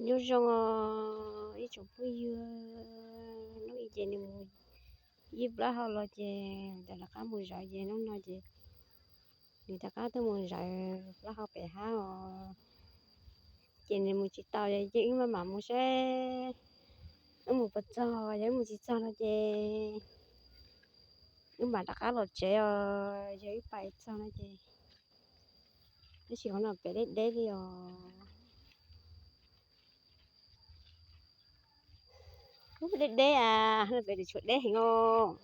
Nyob zoo os ib tsoom phooj ywg, hnub i ces nws mus ib plaub hau los ces nws rov qab mus zawv ces hnub no ces nws rov qab tuaj mus zawv plaub hau pem hab os. Ces nws mus tsis tau ces wb maj mam mus seb wb mus puas txog, yog wb mus tsis txog no ces wb mam rov qab los tsev os, yog wb pais txog no ces. Tab sis qhov no pem deb deb li os. Ub, deb deb as, no pem tseem tshuav deb heev os.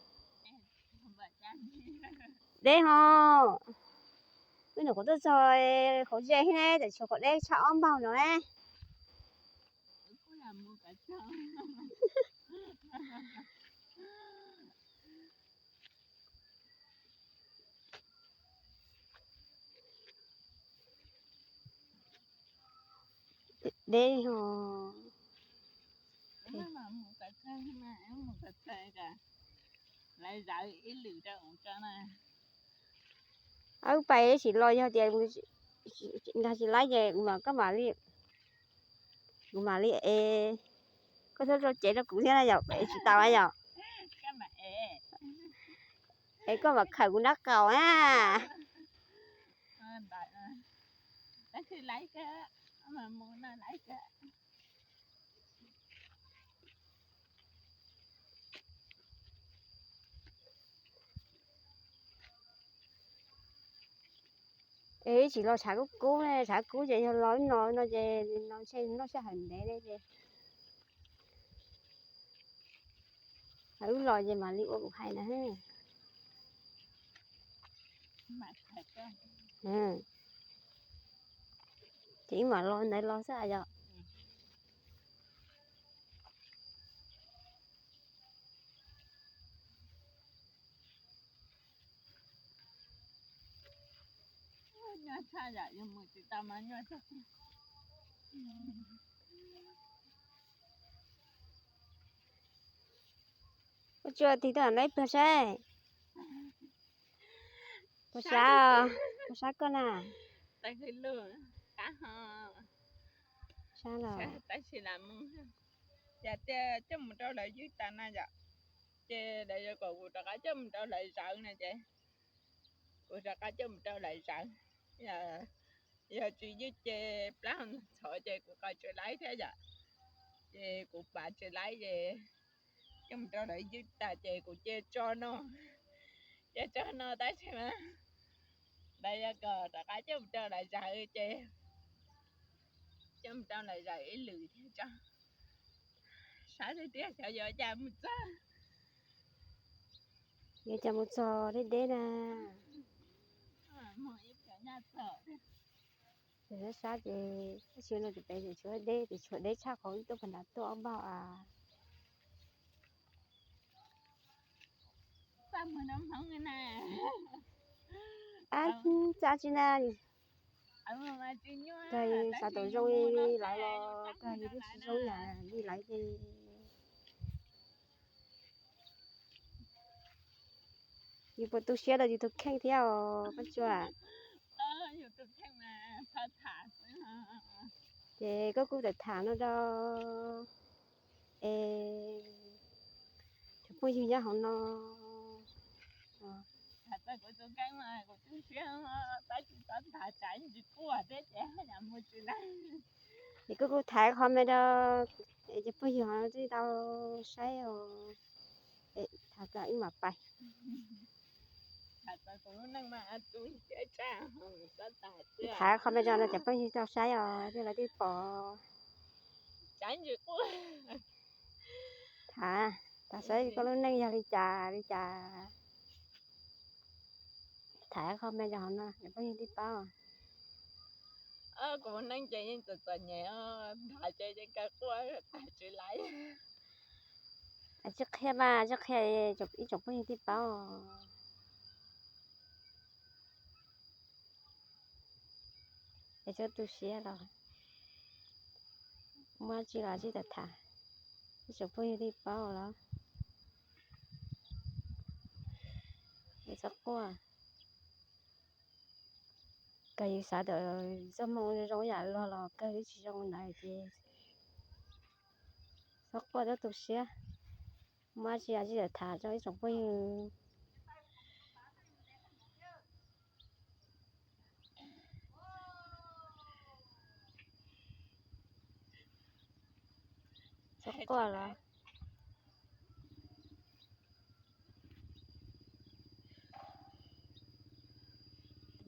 Deb hos. Wb nyuam qhuav tuaj txog qhov ze thiab ne, tseem tshuav qhov deb tshaj ob npaug no ne. Deb os. Wb pais tsis los, yog tias nkag tsis laib ces koj mam li, kuv mam li es, koj txhob rau cev rau kuv thiab na yom, es tsis tau na yom. Es koj mam khawm kuv nrab qaum na. Es tsis los tshav kub kub ne, tshav kub ces yog los no no ces no ntshe noj sij hawm ntev ne ces wb los ces mam li ua kuv hais na. Ces wb mam los ntawd los xwb yom. Nyuaj tshaj yom, yus mus tsis tau mas nyuaj tshaj. Ua tsuag tig tuaj ntawm ib pliag saib. Puas sab, puas sab koj na? Sab los. Tab sis lam mus, yog tias coj mus rau lawv ywg tas na yom, ces lawv yuav kom kuv rov qab coj mus rau lawv zawv no ces kuv rov qab coj mus rau lawv zawv. Yog tsis ywg ces plaub hau ntxhov ces kuv qos tsis laib thiab yom, ces kuv pav tsis laib ces coj mus rau lawv ywg tas ces kuv cia tso no, cia tso no tab sis mas lawv yuav kom rov qab coj mus rau lawv zawv ces coj mus rau lawv zawv ib lwm thiab tso. Sab tiag tiag, xyov yuav cas mus txog. Yuav cas mus txog deb deb na. Sab sab ces tab sis no ces pem tseem tshuav deb, tseem tshuav deb tshaj qhov wb tuaj pem nrad tuaj ob npaug as. Ab, txaj tsi na. Kawg xav tau zoo li lawv los kawg yus twb tsis zoo li lawv li. Yus puas tu siab rau yus tus kheej thiab os Paj Tsua? Ces koj kuj tham tham no rau es cov phooj ywg nyob hauv no. Es koj kuj tham comment rau es cov phooj ywg hauv no twb tau saib os. Tham txog ib mam pais. Tham comment rau no cov phooj ywg tau saib os thiab lawv twb pom. Tham, tham saib koj lub neej yog li cas li cas. Tham comment rau hauv no cov phooj ywg twb paub. Kuv neej ces yeej txom txom nyem, tham ces yeej kawg quaj tag tsis laiv. Tsis qhia mas, tsis qhia, ib tsoom phooj ywg twb paub. Es txhob tu siab los, muaj tsi los tsis tau tham, ib tsoom phooj ywg twb paub los. Es txhob quaj. Kawg yus xav tau txoj hmoo zoo yam luag los kawg twb tsis zoo ntawd ces Txhob quaj, txhob tu siab. Muaj dab tsi los tham rau ib tsoom phooj ywg. Txhob quaj los.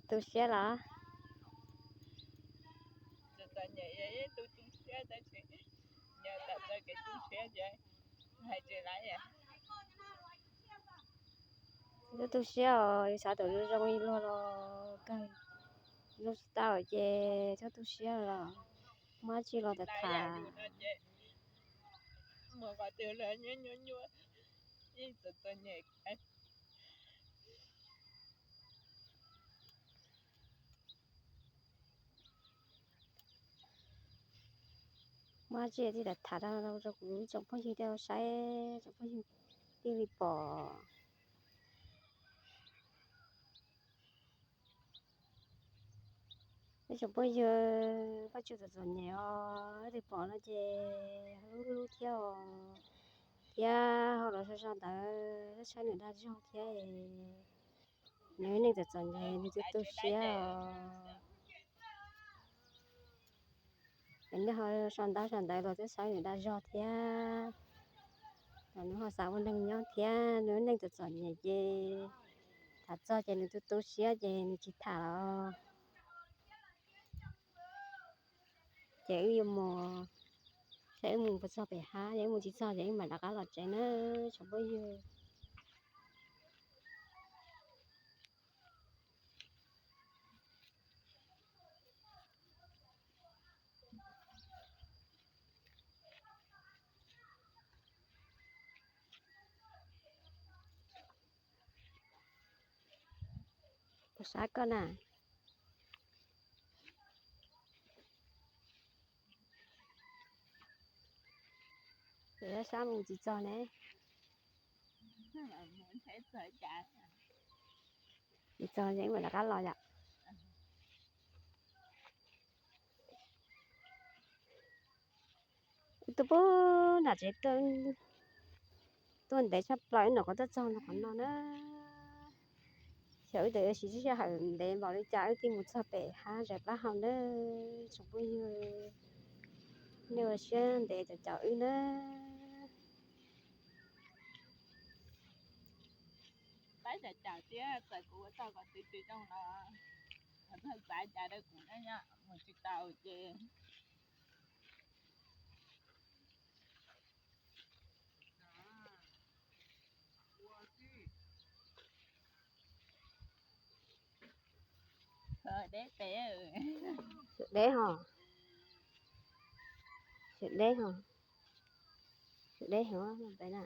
Tu siab los? Txhob tu siab os, yus xav tau zoo zoo ib los los kawg, zoo tsis tau ces txhob tu siab los. Muaj dab tsi los tham tham. Muaj dab tsi thiaj tham tham rau kuv ib tsoom phooj ywg thiaj saib, tsoom phooj ywg thiaj li pom. Ib tsoom phooj ywg, Vaj Tswv txom txom nyem os, leej twg pom no ces hlub hlub thiab os, thiab ho los so so ntawd saib nws dag zog thiab. Nws neej txom txom nyem nws twb tu siab os. Es nej ho so ntawv so ntawd los twb saib nws dag zog thiab, los nws ho xav ua neeg nyob thiab, nws neej txom txom nyem ces tham txog ces nws tu tu siab ces nws tsis tham los. Ces wb yuav mus, ces wb mus puas txog pem hav, yog wb mus tsis txog ces wb mam rov qab los tsev na tsoom phooj ywg. Puas sab koj na? Sab mus tsis txog ne. Tsis txog es mam rov qab los yom. Tuaj pub nram tsev tuaj ntev tshaj plaws, wb nyuam qhuav tuaj txog qhov no na. Xyov wb tseem yuav siv sij hawm ntev npaum li cas wb thiaj mus txog pem hav zais plaub hau na tsoom phooj ywg. Nej ua siab ntev caum caum wb na. Pab caum caum thiab txawm kuv ua txog kom txwv tsis zoo los txog txav cas rau kuv na, mus tsis tau ces deb pem. Deb ho, deb ho, deb ho pem na.